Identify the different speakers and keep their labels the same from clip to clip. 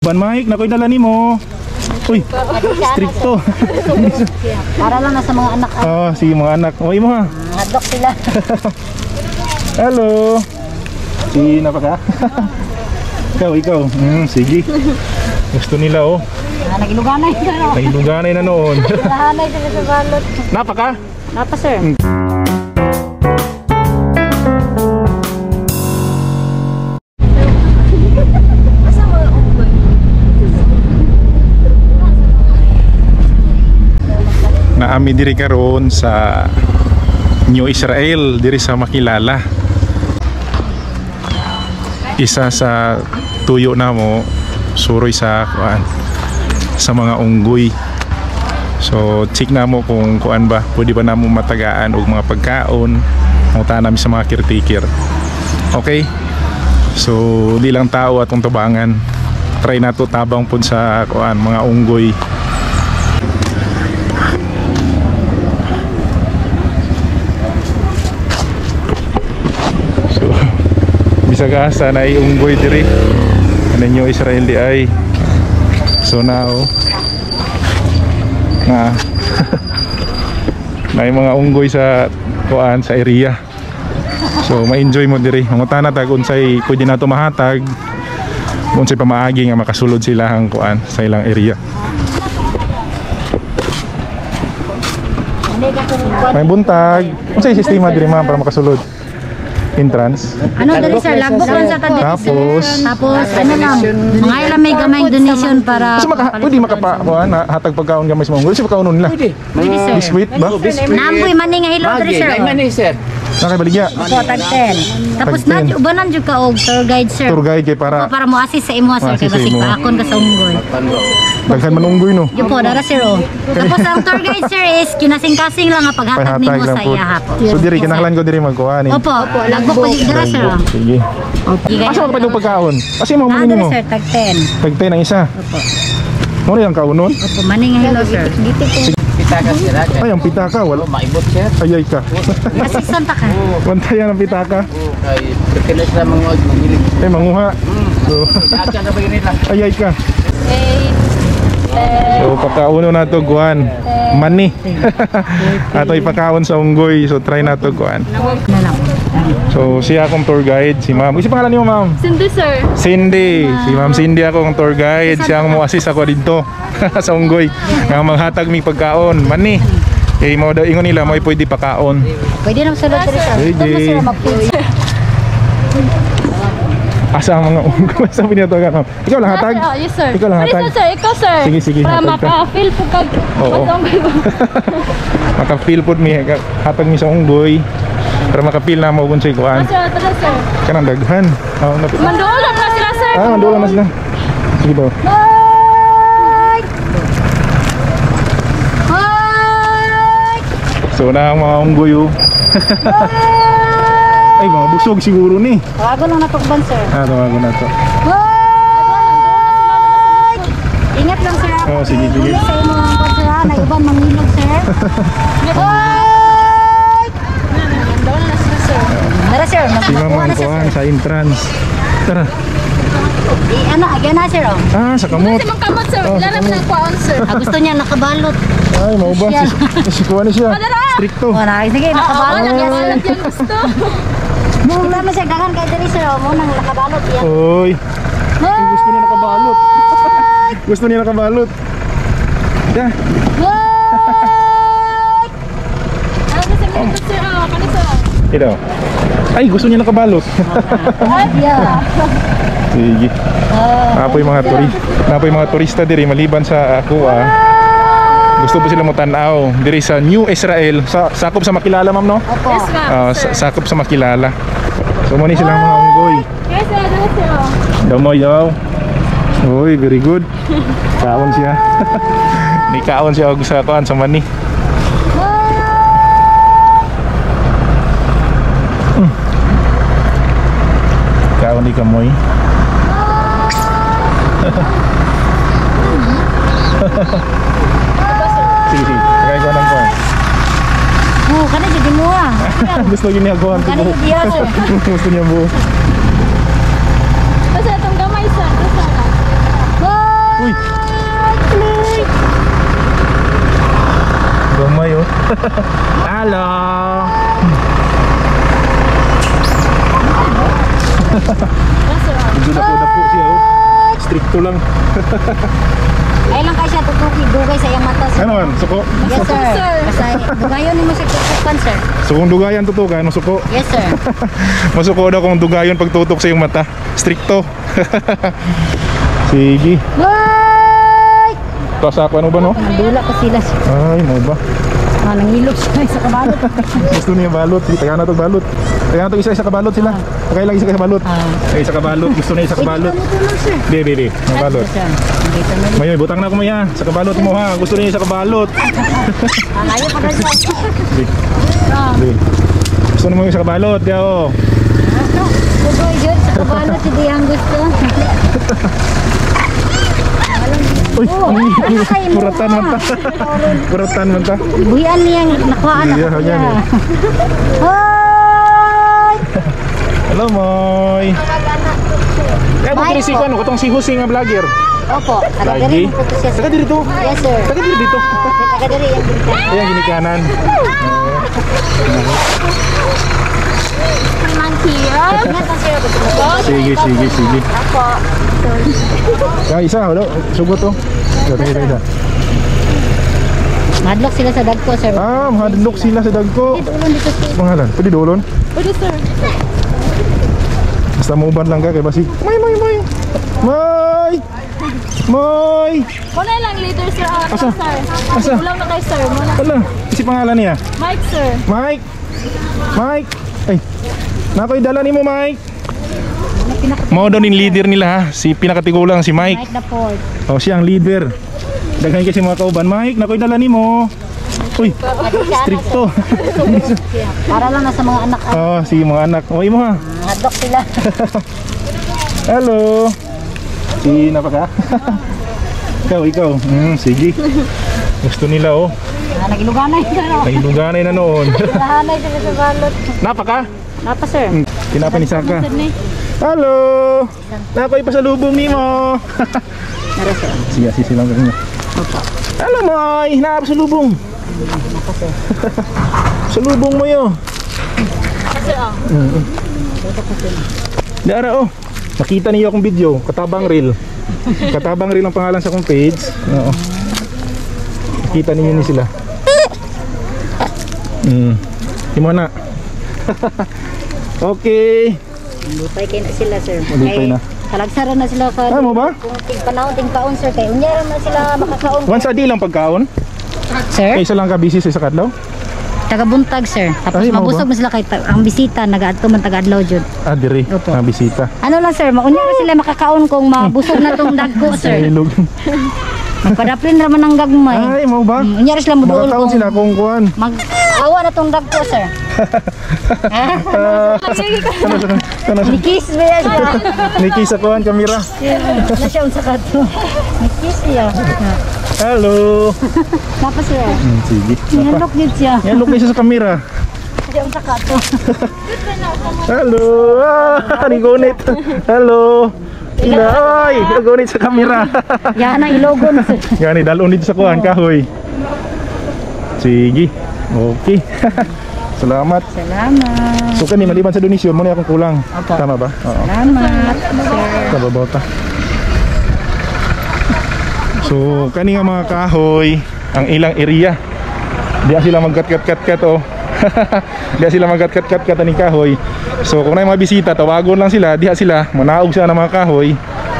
Speaker 1: Ban Mike, nakoy dala nimo. Uy, stricto.
Speaker 2: Para lang na sa mga anak.
Speaker 1: Oh, sige mga anak. O imo ha.
Speaker 2: Hadlok sila.
Speaker 1: Hello. Si napaka. Ikaw. Sige. Gusto nila oh.
Speaker 2: Nagiluganay na.
Speaker 1: Nagiluganay na noon.
Speaker 2: Nahanay sila sa balot.
Speaker 1: Napaka?
Speaker 2: Napa sir.
Speaker 1: Naami diri karon sa New Israel, diri sa Makilala. Isa sa tuyo namo suroy sa kuan sa mga unggoy. So check namo kung kuan ba, pwede ba namo matagaan og mga pagkaon, mangutan nami sa mga caretaker. Okay? So di lang tao atong tabangan. Try nato tabang pud sa kuan mga unggoy. So bisag asa na unggoy diri. Ano New Israel di ay. So now na na mga unggoy sa kuan sa area. So ma-enjoy mo diri. Mangutana tag unsay pwede nato mahatag, unsay pamaagi nga makasulod sila ang kuan sa ilang area. May buntag. Unsay sistema diri ma'am para makasulod? Entrance.
Speaker 2: Ano dali sir, lagbok lang sa tadi. Tapos ano lang, mga ilang may gamay donation para
Speaker 1: so, pwede makapakuan hatag pagkaon gamay sa mga unggoy. Sa pagkaonon nila.
Speaker 2: Pwede sir.
Speaker 1: Biscuit ba?
Speaker 2: Namboy man ni nga hilo dali sir.
Speaker 3: Mani sir.
Speaker 1: Nakabaligya.
Speaker 2: Opo, tag 10. Tapos na ubanan jud ka og tour guide sir.
Speaker 1: Tour guide kay para
Speaker 2: para mo assist sa imo sir kay basig paakon ka sa unggoy.
Speaker 1: Daghan man unggoy no.
Speaker 2: Yo po, dara sir oh. Tapos ang tour guide sir is kinasing-kasing lang nga paghatag nimo sa iya hapon.
Speaker 1: So diri kinahanglan ko diri magkuan.
Speaker 2: Opo, opo, lagbok ko dira sir.
Speaker 1: Sige. Asa pa itong pagkaon? Asa mo man nimo?
Speaker 2: Sir, tag 10.
Speaker 1: Tag 10 ang isa.
Speaker 2: Opo.
Speaker 1: Mo rin ang kaunon?
Speaker 2: Opo, mani nga hilo sir.
Speaker 3: Pitaka sir.
Speaker 1: Ay, ang pitaka wala
Speaker 3: maibot sir.
Speaker 1: Ayay ka.
Speaker 2: Assistant ka.
Speaker 1: Bantayan ang pitaka.
Speaker 3: Kay preference na mga mangilig.
Speaker 1: Eh manguha. So ayay ka. So pagkauno na to guan. Mani. Ato ipakaon sa unggoy. So try na to guan. So siya akong tour guide, si ma'am. Isa pangalan niyo ma'am?
Speaker 4: Cindy sir.
Speaker 1: Cindy. Si ma'am Cindy ako ang tour guide. Siya ang mo-assist ako dito sa unggoy. Nga maghatag mi pagkaon. Mani. Eh mo daw ingon nila mo pwede pakaon.
Speaker 2: Pwede nang sulod diri sir.
Speaker 1: Pwede. Asa ang mga unggoy sa pinatawagan ma'am? Ikaw lang hatag?
Speaker 4: Yes sir.
Speaker 1: Ikaw lang hatag.
Speaker 4: Sir, ikaw sir.
Speaker 1: Sige sige.
Speaker 4: Para maka-feel po kag.
Speaker 1: Oo. Maka-feel po mi hatag mi sa unggoy. Para makapil na mo kung sa'y kuan.
Speaker 4: Sir, tara sir.
Speaker 1: Kanang daghan. Oh,
Speaker 4: manduol na sila sir.
Speaker 1: Ah, manduol na sila. Sige daw. So na ang mga unggoy oh. Ay, mga busog siguro ni.
Speaker 2: Tawagon lang na to ban sir.
Speaker 1: Ah, tawagon na to.
Speaker 2: Ingat lang sir.
Speaker 1: Oh, sige sige.
Speaker 2: Sa imong sir, na uban mangilog sir. Tara sir,
Speaker 1: si ma'am ang kuhan sa entrance. Tara.
Speaker 2: Ano, agyan na sir oh.
Speaker 1: Ah, sa kamot.
Speaker 4: Si kamot sir, wala naman ang kuhaan sir.
Speaker 2: Ah, gusto niya nakabalot.
Speaker 1: Ay, mauba. Si kuhan siya. Stricto.
Speaker 2: Wala, sige, nakabalot niya sir.
Speaker 4: Yan gusto.
Speaker 2: Kita mo sir, daghan kay diri sir oh, mo nang nakabalot yan.
Speaker 1: Oy. Gusto niya nakabalot. Gusto niya nakabalot. Ya. Ito. Ay, gusto niya nakabalot.
Speaker 2: Yeah.
Speaker 1: Sige. Napoy mga turista. Napoy mga turista diri maliban sa ako ah. Gusto po sila mo tan-aw diri sa New Israel, sa sakop sa Makilala ma'am no?
Speaker 2: Opo.
Speaker 4: Yes ma'am.
Speaker 1: Sakop sa Makilala. So mo ni silang mga unggoy.
Speaker 4: Yes sir, sir.
Speaker 1: Damoy daw. Uy, very good. Kaon siya. Ni kaon siya og sa kuan sa mani. Kaon di kamoy. Sige sige. Kaya ko nang kuan.
Speaker 2: Oh, kana jud mo ah.
Speaker 1: Gusto niya kuan.
Speaker 2: Kana jud diya sir.
Speaker 1: Gusto niya buo.
Speaker 4: Basta itong gamay sir. Basta.
Speaker 1: Hello. Medyo dako-dako siya oh. Stricto lang.
Speaker 2: Ay lang kay siya tutuki dugay sa iyang mata, sir.
Speaker 1: Ano man, suko?
Speaker 2: Yes, sir. Basta dugayon nimo siya tutukan, sir.
Speaker 1: So kung dugayan tutukan, masuko.
Speaker 2: Yes, sir.
Speaker 1: Masuko daw kung dugayon pagtutok sa iyong mata. Stricto. Sige.
Speaker 2: Bye!
Speaker 1: Tapos ako ano ba no?
Speaker 2: Dula pa sila, sir.
Speaker 1: Ay, mo ba?
Speaker 2: Ah, nangilok siya sa kabalot.
Speaker 1: Gusto niya balot. Sige, taga na to balot. Taga na to isa-isa ka balot sila. Okay lang isa ka balot.
Speaker 2: Ah.
Speaker 1: Ay, isa ka balot. Gusto niya isa ka balot. Di, di, di. May balot.
Speaker 2: Sir, dito na.
Speaker 1: Mayoy, butang na ako maya. Sa kabalot mo ha. Gusto niya isa kabalot.
Speaker 2: Ah, ayaw pa rin siya.
Speaker 1: Di. Di. Gusto mo isa kabalot. Di oh.
Speaker 2: Dugay yun, sa kabalot, hindi ang gusto.
Speaker 1: Uy,
Speaker 2: Oh, ano kayo mo?
Speaker 1: puratan man ta. Puratan man ta.
Speaker 2: Buhian niyang nakuhaan
Speaker 1: Iya,
Speaker 2: ako
Speaker 1: yan
Speaker 2: niya.
Speaker 1: eh.
Speaker 2: Hoy!
Speaker 1: Hello, Moy. Kaya
Speaker 2: Bye
Speaker 1: dito si
Speaker 2: po.
Speaker 1: ano, katong si Jose nga vlogger.
Speaker 2: Opo, taga
Speaker 1: Lagi.
Speaker 2: diri po to siya, sir.
Speaker 1: Taga diri to.
Speaker 2: Yes, sir.
Speaker 1: Taga diri dito.
Speaker 2: Taga diri yung ginikanan.
Speaker 1: Ayan, ginikanan.
Speaker 4: Monkey.
Speaker 2: Ingat lang, sir.
Speaker 1: Sige, sige, sige.
Speaker 2: Opo.
Speaker 1: Kaya isa, wala. Sugot to. Ito, ito, ito.
Speaker 2: Madlock sila sa dagko, sir.
Speaker 1: Ah, mahadlok sila sa dagko.
Speaker 2: Dito, ulon dito, sir.
Speaker 1: Pangalan, pwede dolon.
Speaker 4: Pwede, sir.
Speaker 1: Basta muuban lang ka kay basig. May, may, may. May! May!
Speaker 4: Muna lang leader, sir. Ah,
Speaker 1: Asa?
Speaker 4: sir.
Speaker 1: Asa?
Speaker 4: Ulam na kay sir. Muna.
Speaker 1: Wala, si pangalan niya.
Speaker 4: Mike, sir.
Speaker 1: Mike! Mike! Ay, nakoy dala nimo Mike. Mao daw ning leader nila ha, si pinakatigulang si Mike.
Speaker 2: Mike the fourth.
Speaker 1: Oh, siya ang leader. Daghan kasi mga kauban, Mike, nakoy dala nimo. Uy, stricto.
Speaker 2: Para lang na sa mga anak.
Speaker 1: Oh, si mga anak. Oh, imo ha.
Speaker 2: Madlock sila.
Speaker 1: Hello. Si napaka. Ikaw, ikaw. Sige. Gusto nila oh.
Speaker 2: Ah, nagiluganay ka no.
Speaker 1: Nagiluganay na noon.
Speaker 2: Nahanay sila sa balot.
Speaker 1: Napaka?
Speaker 2: Napa, sir.
Speaker 1: Tinapa ni Saka. Hello. Nakoy pasalubong nimo.
Speaker 2: Nara, sir.
Speaker 1: Sige, sisi lang kanina. Hello, Moy. Nakapasalubong. Salubong mo yo.
Speaker 4: Sir, oh.
Speaker 1: Dara oh. Nakita niyo akong video, Katabang Reel. Katabang Reel ang pangalan sa akong page. Oo. Kita ninyo ni sila. Imo na. Okay.
Speaker 2: Lupay kayo na sila, sir.
Speaker 1: Lupay na.
Speaker 2: Kalagsaran na sila ka.
Speaker 1: Ah, mo ba?
Speaker 2: Kung ting panahon ting kaon, sir, kay unya ra man sila makakaon.
Speaker 1: Once a day lang pagkaon?
Speaker 2: Sir?
Speaker 1: Kaysa lang ka busy sa isa kadlaw?
Speaker 2: Taga buntag, sir. Tapos
Speaker 1: Ay, mao ba?
Speaker 2: mabusog man sila kay ang bisita nagaadto man taga adlaw jud.
Speaker 1: Ah, dire.
Speaker 2: Opo.
Speaker 1: Ah, bisita.
Speaker 2: Ano lang, sir, maunya ra sila makakaon kung mabusog na tong dagko, sir.
Speaker 1: Ilog.
Speaker 2: Magpadaplin ra man ang gagmay.
Speaker 1: Ay, mo ba?
Speaker 2: Unya ra sila moduol
Speaker 1: Makakaon
Speaker 2: kung
Speaker 1: sila kung kuan.
Speaker 2: mag awa na tong dagko, sir.
Speaker 1: Ano sa ano sa
Speaker 2: Nikis ba yan siya?
Speaker 1: Niki sa kuan kamera.
Speaker 2: Na siya unsa ka to. Nikis siya.
Speaker 1: Hello.
Speaker 2: Napa, sir.
Speaker 1: Sige.
Speaker 2: Nihalok gid siya.
Speaker 1: Yan, look siya sa kamera.
Speaker 2: Siya unsa ka to.
Speaker 1: Hello. Ah, nigunit. Hello. Ila, ay, nigunit sa kamera.
Speaker 2: Yan ang ilogon, sir.
Speaker 1: Gani, dalon dito sa kuan kahoy. Sige. Okay. Salamat.
Speaker 2: Salamat.
Speaker 1: So kani maliban sa donation mo na akong kulang.
Speaker 2: Opo.
Speaker 1: Tama ba? Oo.
Speaker 2: Salamat, sir.
Speaker 1: Kababaw ta. So kani nga mga kahoy ang ilang area. Diya sila magkat-kat-kat-kat oh. Diya sila magkat-kat-kat-kat aning kahoy. So kung naay mga bisita, tawagon lang sila, diha sila, manaog sila ng mga kahoy.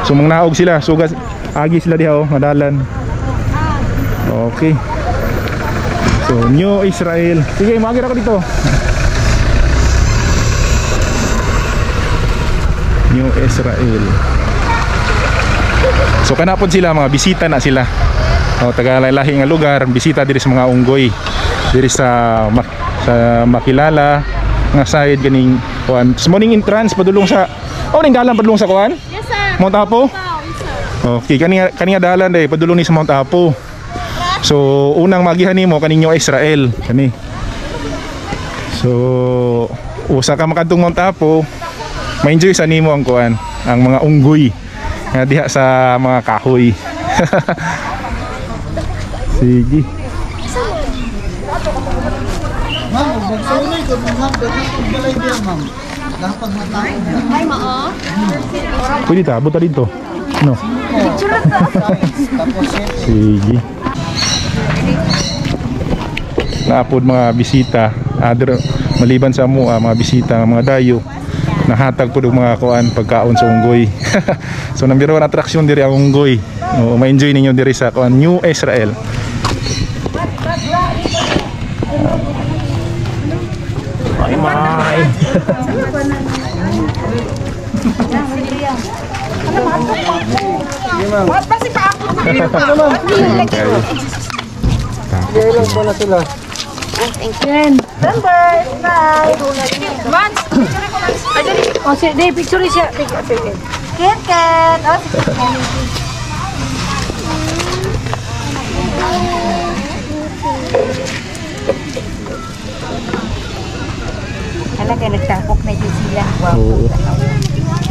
Speaker 1: So mangnaog sila, sugas agi sila diha oh, madalan. Okay. So New Israel. Sige, maagir ako dito. New Israel. So kanapod sila mga bisita na sila. O taga lahi nga lugar, bisita diri sa mga unggoy. Diri sa sa makilala nga side kaning kuan. So, morning entrance padulong sa oh ning dalan padulong sa kuan?
Speaker 4: Yes, sir.
Speaker 1: Mount Apo?
Speaker 4: Yes, sir.
Speaker 1: Okay, kani kani nga dalan day padulong ni sa Mount Apo. So unang magihan nimo kaning New Israel kani. So usa ka makadtong Mount Apo, ma-enjoy sa nimo ang kuan, ang mga unggoy nga diha sa mga kahoy. Sige.
Speaker 5: Ma'am, magsuloy ko ma'am, daghan balay diya ma'am. Dapat matao.
Speaker 4: Ay, mao.
Speaker 1: Pwede ta, buta dito. No.
Speaker 5: Tapos
Speaker 1: Sige. Naapod mga bisita, other maliban sa mo mga bisita, mga dayo, nahatag pud og mga kuan pagkaon sa unggoy. So number one attraction diri ang unggoy. Oo, ma-enjoy ninyo diri sa kuan New Israel. Bye bye. Okay.
Speaker 5: ilang ba na sila?
Speaker 2: O, si, di, picture siya. Kit, Kit. O, si Kit. Hala, kaya nagtapok na dyan sila. Wow.
Speaker 1: Oo.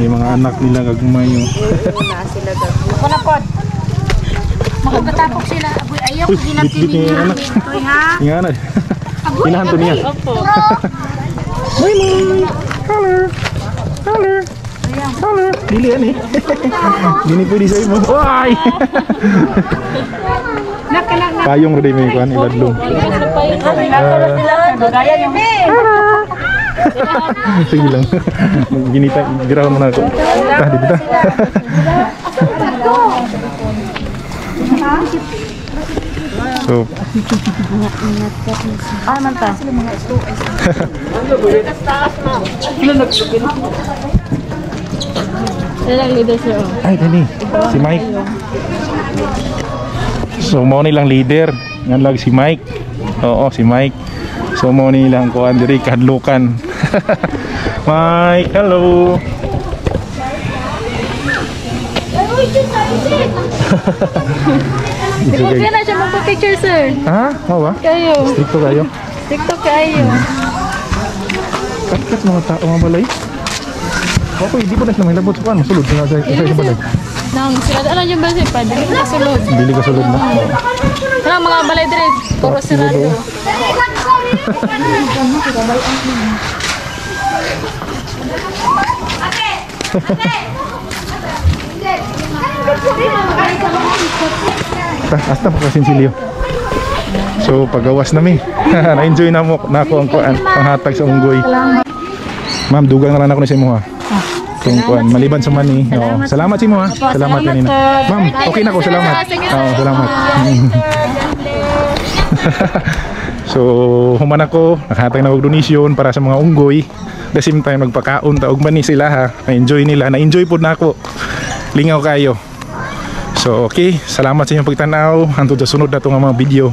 Speaker 1: May mga anak nila gagmay. Oh.
Speaker 2: Ako na pod. Makapatapok sila. Agoy, ayaw ko
Speaker 1: Uy,
Speaker 2: ginapin
Speaker 1: bitbit niya yung
Speaker 2: ninyo.
Speaker 1: anak.
Speaker 2: Toy, ha?
Speaker 1: Nga na. Inahan to niya.
Speaker 4: Opo.
Speaker 1: Bye bye. Hello. Hello. Hello. Dili yan eh. Dili pwede sa imo. Ay! Payong rin may kuan iladlong. Sige lang. Ginita, girawan mo na ako. Ta, dito ta. So,
Speaker 2: Ah, man ta.
Speaker 4: Sila leader sir. Oh.
Speaker 1: Ay, dali. Si Mike. So, mo nilang leader. Nga lang si Mike. Oo, si Mike. So, mo nilang kuan diri kahadlukan. Mike, hello.
Speaker 4: Di ba na siya magpa-picture sir?
Speaker 1: Ha? Mao ba?
Speaker 4: Kayo.
Speaker 1: Stricto kayo.
Speaker 4: TikTok kayo.
Speaker 1: Kat-kat mga tao mga balay. Okay, di pa na sila mahilabot sa kuan. Masulod sila sa balay.
Speaker 4: Nang sila ano yung ba sir? Pwede ka sulod.
Speaker 1: Dili ka sulod na. Oo.
Speaker 4: Ano mga balay dire? Puro sirado.
Speaker 1: Ta, hasta pa kasinsilyo. So pagawas na mi. Na-enjoy na mo na ako ang kuan, panghatag sa unggoy. Ma'am, dugang na lang ako ni sa imo ha. Kung kuan, maliban sa money. Oo. Salamat sa imo ha. Salamat kanina. Ma'am, okay na ko, salamat. Oo, salamat. So, human ako, nakahatag na og donation para sa mga unggoy. The same time magpakaon ta og mani sila ha. Na-enjoy nila, na-enjoy pud nako. Lingaw kayo. So okay, salamat sa inyong pagtanaw. Hantod sa sunod na itong mga video.